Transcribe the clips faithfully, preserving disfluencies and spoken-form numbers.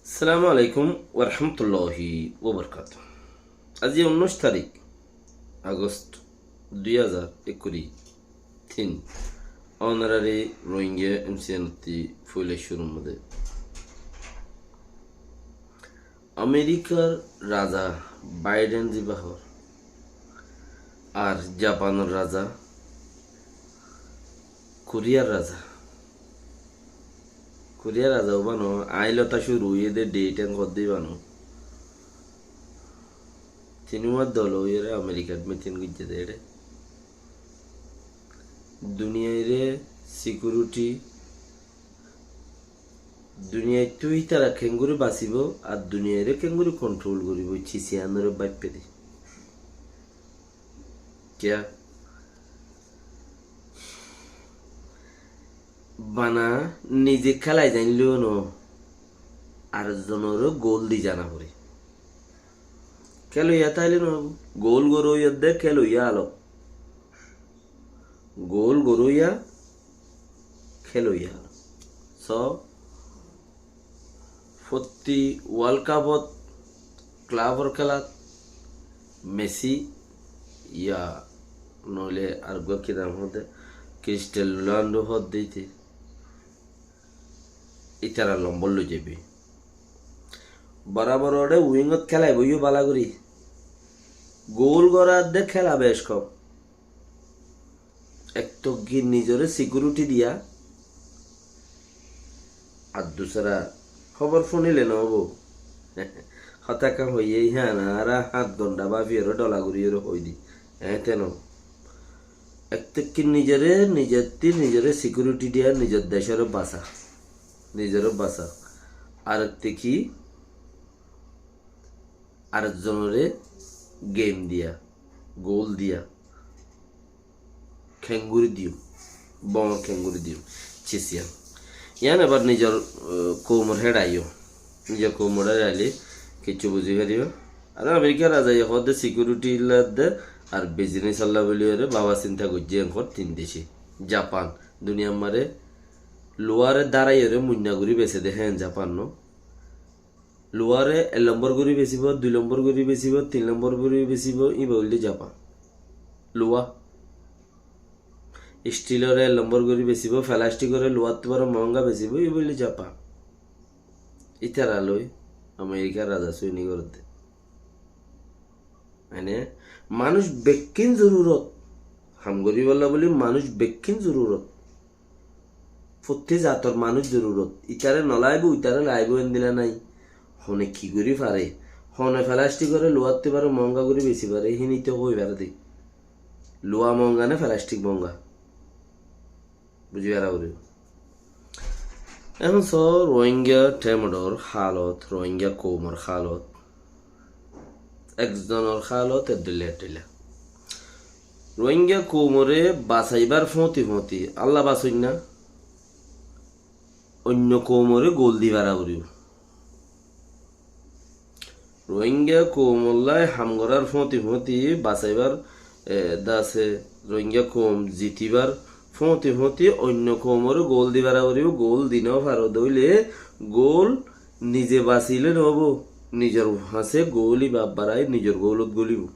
Assalamu alaikum warahmatulláhi wabarakátuhu. Aijja unnúic tarík Agost dui házar ekkuri tin. Ónorari Rohingya M C N ottú foila cúrur modé Amerikar raza Biden zibá hoór, ar Japanor raza, Koriyar raza. Koriyar raza óiba no, aññí lota cúru óiye dé date en hoódde íba no. Tiníwar dol óiyore Amerikat mitin goijjé dé éçe. Duniyaire sikiuriti, duniyaittú ítara keéngori basibó ar duniyaire keéngori kontrol goribó, cis iánore báiffede. Kiyá? Bana nize kélai zainleyó no, ar zonoré gól di zana foré. Kéloiya táile no óibo. Gól goróiya de kéloiya alok. Gól goróiya, kéloiya alok. So, fottí World Cup ot klabor kélat Messi ya noóile ar uggúa ki nam hoódde, Cristiano Ronaldo hoódde íte, ítara lombor loi zaibói. Borabor óre wing ot kélaibói yó bála gorí. Gól gorá de kéla bec kom. Ek to ki nizoré sikiuriti diya, ar dusára hóbor fúnile noóibo. Hotá ekkán hoiyé, híyan añára háñt gonthá báfiyoré dhola goríyoré hoóidi. Eéñte no. Ek to ki nizoré, nizottí nizoré sikiuriti diya, nizor decóre basa. Nizoré basa. Ar ek to ki ar zonoré gem diya, gól diya. Keéngori diyum, bóñr keéngori diyum, cis ián. Ián ebar nizor, eh, koumor héçaiyó. Nizor koumor héçaile kiccú buzí faribá. Ar Amerikar razaye hoódde sikiuriti ladde ar bizinesolla buliyóre baba sinta goijjé enkor tin dece. Japan, duniyar mazé luware dáraiyóre muinna gorí bese de héen Japan no. Luware ek lombor gorí besibó, dui lombor gorí besibó, tin lombor gorí besibó, íba óilde Japan. Luwa. Isthilore ek lombor gorí besibó, felasthikore luwattú baro moóñga besibó, íba óilde Japan. Ítara loi Amerikar raza súini gorédde. Mane, manúic bekkín zorurot. Ham goríbolla buli manúic bekkín zorurot. Fottí zator manúic zorurot. Ítare nolaibó, uitare laibó endilla nái. Hone ki gorí fare? Hone felasthikore luwattú baro moóñga gorí besi fare, hín íte hoi fare de. Luwa moóñga né felasthik moóñga? Buzí fara foribó. Ehón só Rohingya thémodor hálot, Rohingya koumor hálot. Ekzonor hálot eddilla eddilla. Rohingya koumoré basaibar fóñti fóñti, Allah basoinna, oinno koumoré gól di fara foribó. Rohingya koumolla ham gorár fóñti fóñti basaibar, e, dase Rohingya koum zitibar fóñti fóñti oinno koumoré gól di fara foribó. Gól di no faro de óile gól nize basile noóibo, nizor hañsé gól íba barai nizor gólot gólibó.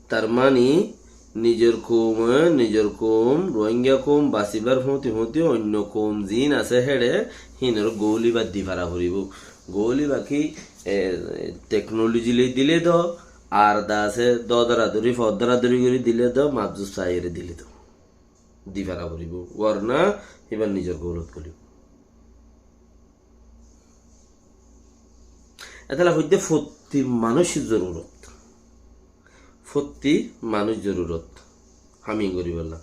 Tar mani nizor koume, nizor koum, Rohingya koum basibar fóñti fóñti oinno koum ziín asé héçe híinor gól íba di fara foribó. Gól íba ki, e, teknoloji loi dile do, ar dase do doradori, fo doradori gorí dile do, mafzuf saiyore dile do. Di fara foribó. Warna íba nizor gólot gólibó. Etolla hoidde fottí manúic zorurot. Fottí manúic zorurot. Ham ín goríbolla.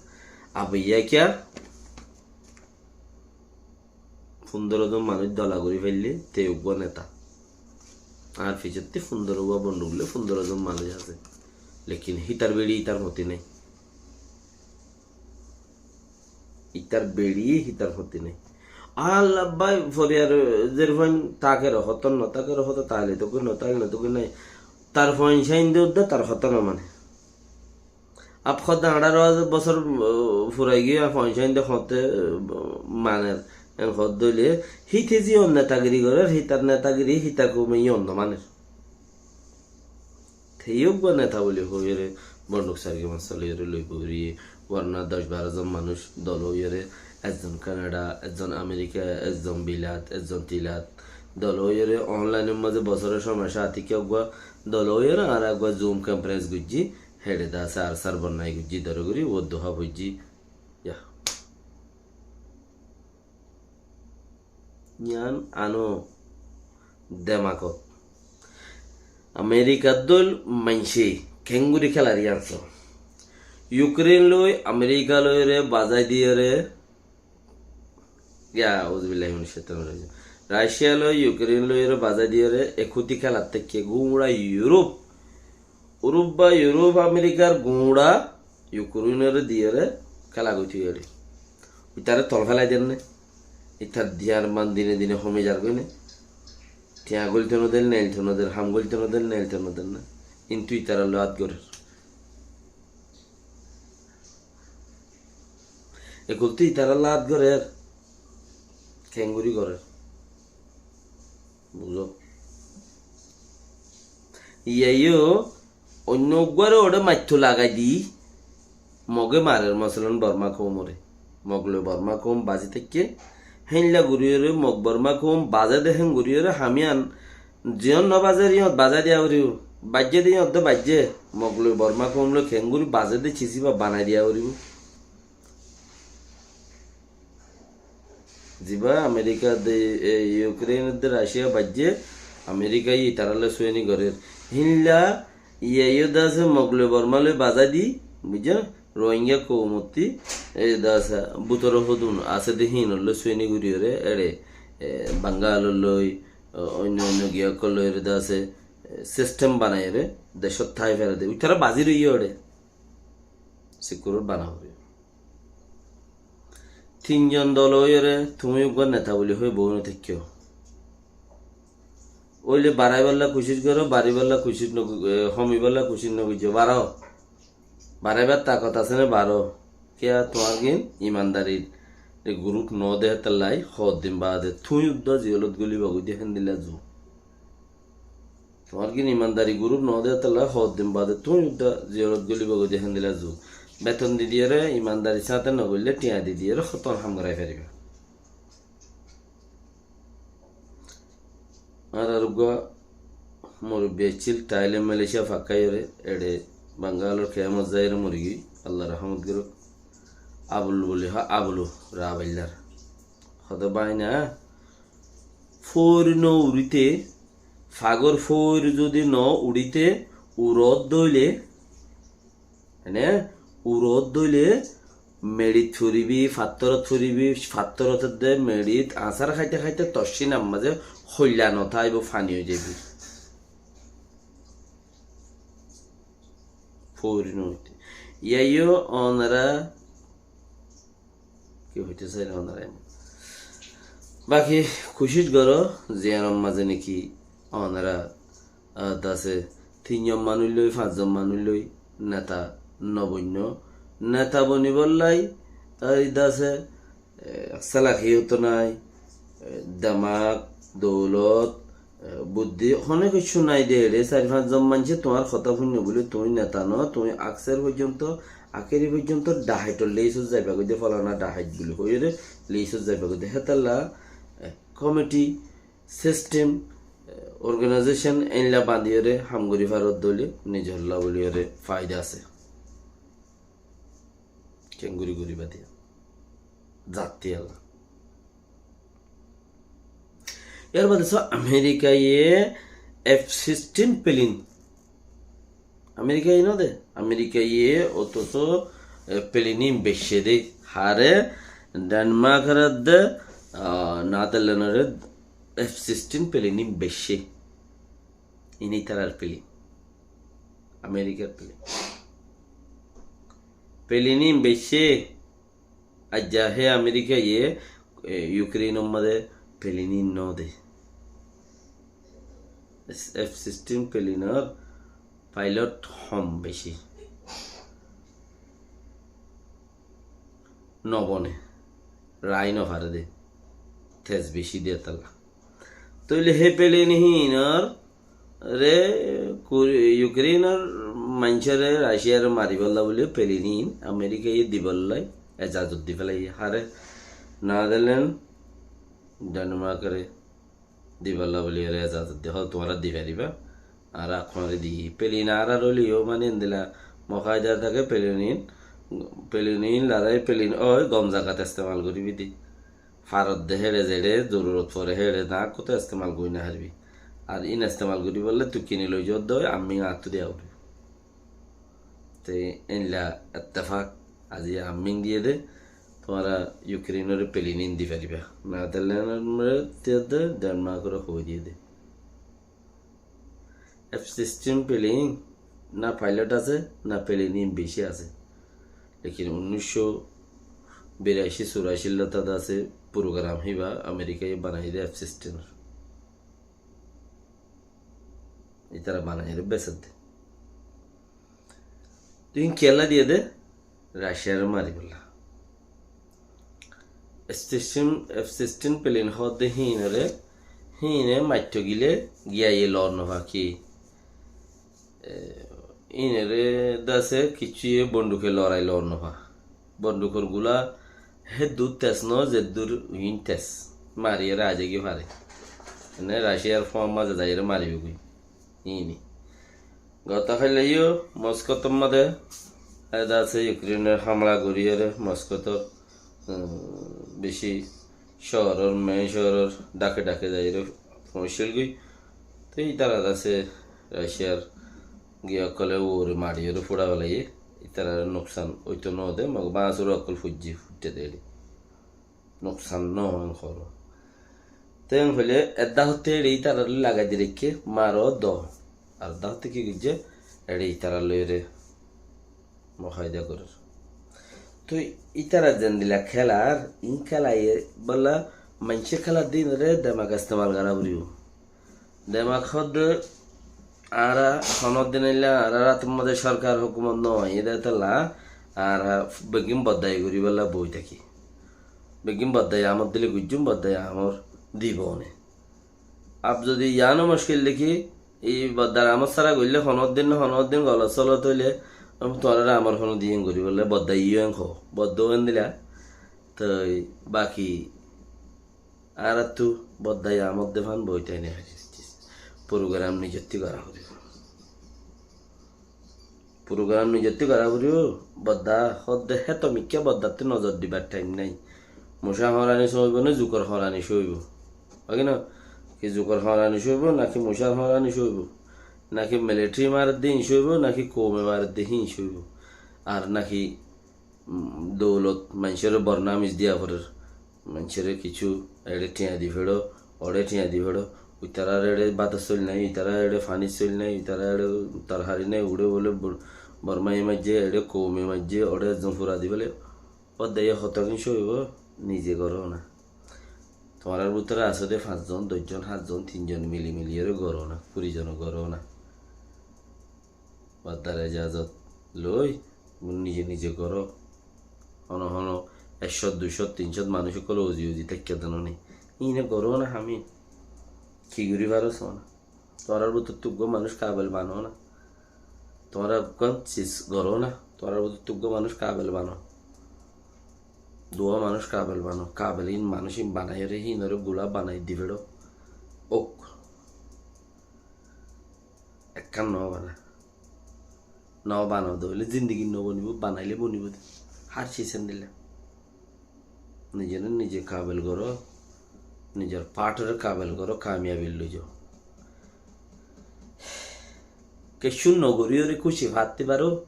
Abe yá kiyá fundoro zon manúic dola gorí faille te uggúa neta. Ar fisottí fundoro uggúa bonduk loi fundoro zon manúic asé. Lekin hítar beçi hítar fóñti nái. Itar beçi, itar fóñti nái. Allah bái, foriyar zerfuain tákere hotó, no tákere hotó, táile tóu goi, no táile tóu goi nái. Tar fuain sáinde uddá tar hotá no mane. Ab hodde añçáro bosór, uh, furai giyé, fuain sáinde hoté, uh, maner. En hoódde óile, híte ziyón netagiri gorér, hítar netagiri, híta koume yíon no maner. Te yó uggwá neta buli hoiyóre, bonduk sargi masal óiyore loi bori, warna doc baro zon manúic dol óiyore, ekzon Kanada, ekzon Amerika, ekzon Bilat, ekzon Tilat, dol óiyore onlainor mazé bosóre cómai cómai tikka uggwá dol óiyore, añára uggwá Zoom konfarens goijjí, héçe de asé ar sar bonnai goijjí, dore gorí, uddú há foijjí. Yá. Yián ano demakot. Amerikar dóil maincé keéngori kélar yián só. Yukrein loi Amerika loiyóre bazai diyóre, ya, auzubillahi minash shaitanir rajim. Racia loi Yukrein loiyóre bazai diyóre ekkuti kélar táikke guñça Yurop Urup ba Yurop Amerikar guñça Yukreinore diyóre kéla goitó yóre. Ítare tol félai der né? Ítar diyar man dine dine homi zar goi né? Tiañ goilto no der, neilto no der, ham goilto no der, neilto no der né? Kintu ítarar loi át gorer. Ekkuti ítarar loi át gorer. Keéngori gorer? Buzó. Iyá yó oinno uggwáre óre maitto lagai di, Moge marer, mosolan, Borma koumore. Mog loi Borma koum bazi táikke, héinla goríyore Mog Borma koum bazé de héen goríyore hamiyan, ziyón no bazer yíot bazai diya foribó. Baijjé de yíot de baijjé, Mog loi Borma koum loi keéngori bazé de cis íba banai diya foribó. Zibá Amerika de, e, Yukrein de Racia baijjé, Amerika ye ítarar loi sueni gorer. Híinlla iyá yó de asé Mog loi Borma loi bazai di, buijjó, Rohingya koumottí, e, de asé, bútore hodún asé de híinor loi sueni goríyore, eçe, e, Bangalor loi, o, oinno oinno giyá ókkol loi ere de asé, e, sistem banaiyore, decót tái fere de. Ítara bazi roiyé eçe. Sikuror bana foribó. Tin zon dol óiyore tuñí uggwá neta buli hoi boi no táikko. Óile baraibolla kucíc goró, baraibolla kucíc no, e, homibolla kucíc no goijjó, baró. Baraibar takot asé né, baró. Kiyá tuáñrgin imandarir guruf no de hétolla hoddin baade tuñí uddá ziyolot goliba goi de héndilla zu. Tuáñrgin imandari guruf no de hétolla hoddin baade tuñí uddá ziyolot goliba goi de héndilla zu. Beton di diyore imandari sáñte no goille tiañ di diyore hoton ham gorai fariba. Añárar uggwá murubbi accíl, taile Malaysia fakkaiyore, eçe Bangalor kemot zaiyore morigiyói, Allah rahmot gorok. Abul buli hó, Abulu, Rabaillar. Hodo báina, foóir no uçíte, fagor foóir zodi no uçíte, urot dóile, Ene, urot dóile meçit foribi, fattorot foribi, fattorot edde meçit asár háite háite toccín ammá ze hoilla no táibo, fani ói zaibi. Foóir no uçíte. Iyá yó onora Ki hoito sair onora? Baki kucíc goró, ziyanor mazé niki onora, ah, de asé, tin zon manúic loi, fañs zon manúic loi neta no boinno. Neta bonibolla, ah, de asé, eh, salakiyot nai, eh, demak, doulot, Eh, buddí hono kessú nai de, eçe sair fañs zon maincé tuáñr hotá fúinno buli tuñí neta no, tuñí akser foijjonto, akéri foijjonto dhahaitor leisot zaiba goi de, folana dhahait buli hoiyóre leisot zaiba goi de. Hétolla, eh, komiti, sistem, eh, organaizecon einla bañdiyóre ham gori farot dóile nizolla buliyóre faida asé. Kengori goriba diya. Zatti ela. Yar bade só Amerikaye F sixteen plane. Amerikaye no de. Amerikaye otoso, eh, plane in beicce de. Hare Denmark ar de, ah, Netherland ar F sixteen plane in beicce. Ini tarar plane. Amerikar plane. Plane in beicce. Aijja he Amerikaye, eh, Ukraine or mazé plane in no de. F sixteen plane or pilot hom beci. No bone. Rai no fare de. tes beci de tolla. Tóile he pelin híinor re Kur-, Yukreinor maincóre Raciare maribálla buli pelin híin Amerikaye dibálla ezazot di félaiye. Hare? Netherland, Denmarkore dibálla buli ere ezazot di, hó, tuáñra di faribá. Añára tuáñre di, pelin añárar óileyo mane endilla mukaida táke pelin híin, pelin híin lorai pelin ói gom zagat estemal goríbi de. Farodde héçe zeçe zorurot fore héçe dá kotó estemal gorí no faribi. Ar ín estemal goríbolla tui kini loi zoódde ói ammíng añáttu diya foribo. Te éilla ettefak aijja ammíng diyé de, tuáñra Yukreinore pelin ín di faribá. Netherlandore diyé de, Denmarkore hoi diyé de. F sixteen pelin na pailot asé, na pelin ín beci asé. Lekin unnic cót biraci curaci lotát asé program híba Amerikaye banaiyé de F sixteen or. Ítara banaiyére beser de. Te ín kiyólla diyé de? Raciare maribálla. F sixteen, F sixteen pelin hoódde híinore, híine maitto gile giyaiye loor no fa ki. E, híinore dase kiccuye bonduke lorai loor no fa. Bondukor gula héddur tes no, zeddur híin tes. Mariyére aijja ki fare. Ene Raciar fór maze zaiyére maribói goi. Híini. Gotá kailla yó Moskót mazé, eda asé Yukreinor hámla goríyore Moskót, um, beci cóoror, mein cóoror dhake dhake zaiyóre foóñsil goi. Te ítara asé Raciar giyé ókkole uore mariyóre fúra félaiye. Ítarare nuksan óito no de, mago bañsor ókkol fuijjé fuitte de eri. Nuksan no en hoór. Te en hoile edda hotte ere ítara loi lagai di raikké, maro do. Ar edda hotte ki goijjé? Ere ítara loi ere mukaida gorer. Toi ítara zendilla kélar, in kélaye bolla maincé kélar din ere demak estemal gora foribo. Demak hoódde añára honó din óile añárar átor mazé sorkar hókumot no aiyé de tolla añára beggín boddai goríbolla boi táki. Beggín boddai amor dile goijjum, boddai amor dibo ne. Ab zodi yiáno muckil deki, ei boddar amor sára goille honó din, honó din golot solot óile, am tuáñrare amor honó din goríbolla boddai yó en hoó, boddó en dila. Toi baki añárattu boddai amot de fán boitai nai. Program nizottí gora foribo. Program nizottí gora foribo. Bodda hoódde héto mikká boddattú nozor dibar thaim nai. Mucá hoñrani sóibo né zukor hoñrani sóibo? Baki no? Ki zukor hoñrani sóibo, naki mucár hoñrani sóibo? Naki militari maredde híin sóibo, naki koume maredde híin sóibo? Ar naki um, doulot, maincóre bornamis diya forer. Maincóre kissú eçé thiañ di feçó, oçé thiañ di feçó. Itarar eçé bátor soil nai, itarar eçé fanir soil nai, itarar eçé torhari nai, uçé bole Bor-, Bormaye maijjé, eçé koume maijjé, oçé ezzon fura di fele. Ódde e hotá kissú óibo, nize goró na. Tuáñrar bútore asé de fañszon, doiczon, hátzon, tinzon mili miliyóre goró na, kuri zone goró na. Boddar ejazot loi, nize nize goró. Hono hono ekcót, duicót, tincót manúic ókkol uzi uzi táikka de no ni. Íine goró na ham íin. Ki gorí faro só na. Tuáñrar bútottu uggwá manúic kabel bano na. Tuáñra uggwá sis goró na. Tuáñrar bútottu uggwá manúic kabel bano. Duwá manúic kabel bano. Kabel íin manúic íin banaiyóre híinore gula banai di feçó. Ók. Ekkán no bana. No bano de óile zindigi no bonibo, banaile bonibo de. Hár sis endilla. Nizore nize kabel goró, nizor partore kabel goró, kamiyabir loi zo. Kessú no goríyore kúci fatti faro,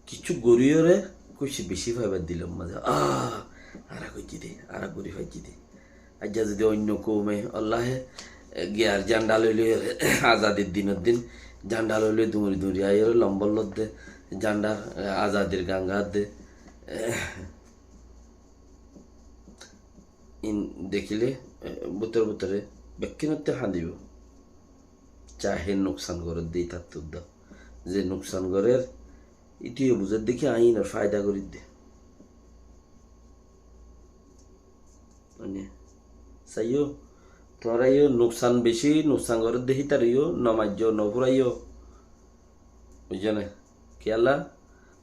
kissú goríyore kúci beci faibar dilor mazé. Ah, añára goijjí de, añára gorí faijjí de. Aijja zodi oinno koume, ollahe, e, giyar zanda loi loi, azadir dinor din, zanda loi loi duñri duñri aiyóre lombor lodde, zandar, e, azadir gan gaadde. E, íin dekíle, e, bútore bútore bekkúnotte hañdibo. Cahe nuksan gorer de ítattú de. Ze nuksan gorer, ítuye buzedde ki aññí ínor faida goridde. Mane, Saiyó, tuáñra yó nuksan bicí, nuksan gorédde hítare yó no maijjó, no fúraiyó. Buijjó né? Kiyólla?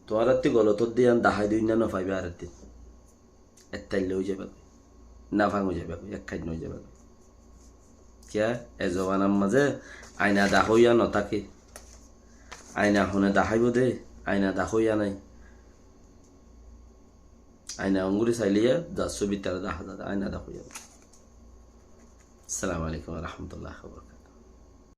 Tuáñrattú golot ódde yián dahái dóinna no faibá areddin. Ettá illa ói zaibá goi. Nafang ói zaibá goi, ekkainna ói zaibá goi. Kiyá? E zobanar mazé aina dahóiya no táke. Aina hone daháibo dé, aina dahóiya nái. Aina onguri sailé yá, zassú bútore dahá za dé, aina dahóiya nái. Assalamu alaikum wa rahmatullahi wa barakatuhu.